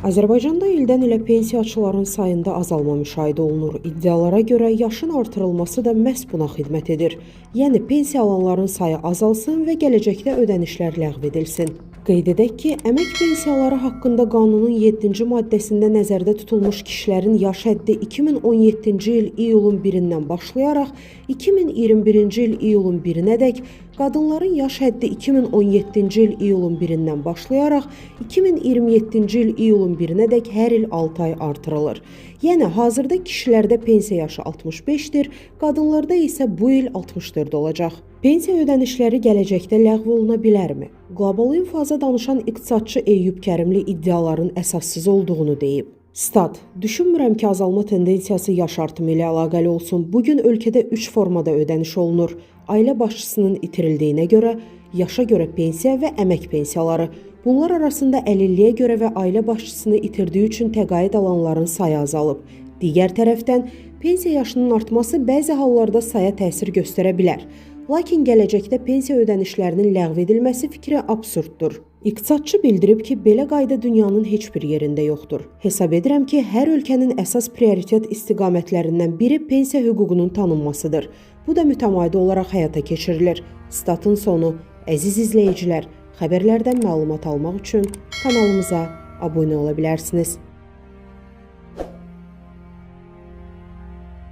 Azərbaycanda ildən ilə pensiyaçıların sayında azalma müşahidə olunur. İddialara görə yaşın artırılması da məhz buna xidmət edir. Yəni pensiya alanların sayı azalsın və gələcəkdə ödənişlər ləğv edilsin. Qeyd edək ki, əmək pensiyaları haqqında qanunun 7-ci maddəsində nəzərdə tutulmuş kişilərin yaş həddi 2017-ci il iyulun 1-dən başlayaraq 2021-ci il iyulun 1-nədək, qadınların yaş həddi 2017-ci il iyulun 1-dən başlayaraq 2027-ci il iyulun 1-nədək hər il 6 ay artırılır. Yəni hazırda kişilərdə pensiya yaşı 65-dir, qadınlarda isə bu il 64 olacaq. Pensiya ödənişləri gələcəkdə ləğv oluna bilərmi? Qlobal İnfoza danışan iqtisadçı Eyyub Kərimli iddiaların əsassız olduğunu deyib. Stat: Düşünmürəm ki, azalma tendensiyası yaş artımı ilə əlaqəli olsun. Bu gün ölkədə 3 formada ödəniş olunur. Ailə başçısının itirildiyinə görə, yaşa görə pensiya və əmək pensiyaları. Bunlar arasında əlilliyə görə və ailə başçısını itirdiyi üçün təqaüd alanların sayı azalıb. Digər tərəfdən, pensiya yaşının artması bəzi hallarda saya təsir göstərə bilər. Lakin gələcəkdə pensiya ödənişlərinin ləğv edilməsi fikri absurddur. İqtisadçı bildirib ki, belə qayda dünyanın heç bir yerində yoxdur. Hesab edirəm ki, hər ölkənin əsas prioritet istiqamətlərindən biri pensiya hüququnun tanınmasıdır. Bu da mütəmadi olaraq həyata keçirilir. Statın sonu. Əziz izləyicilər, xəbərlərdən məlumat almaq üçün kanalımıza abunə ola bilərsiniz.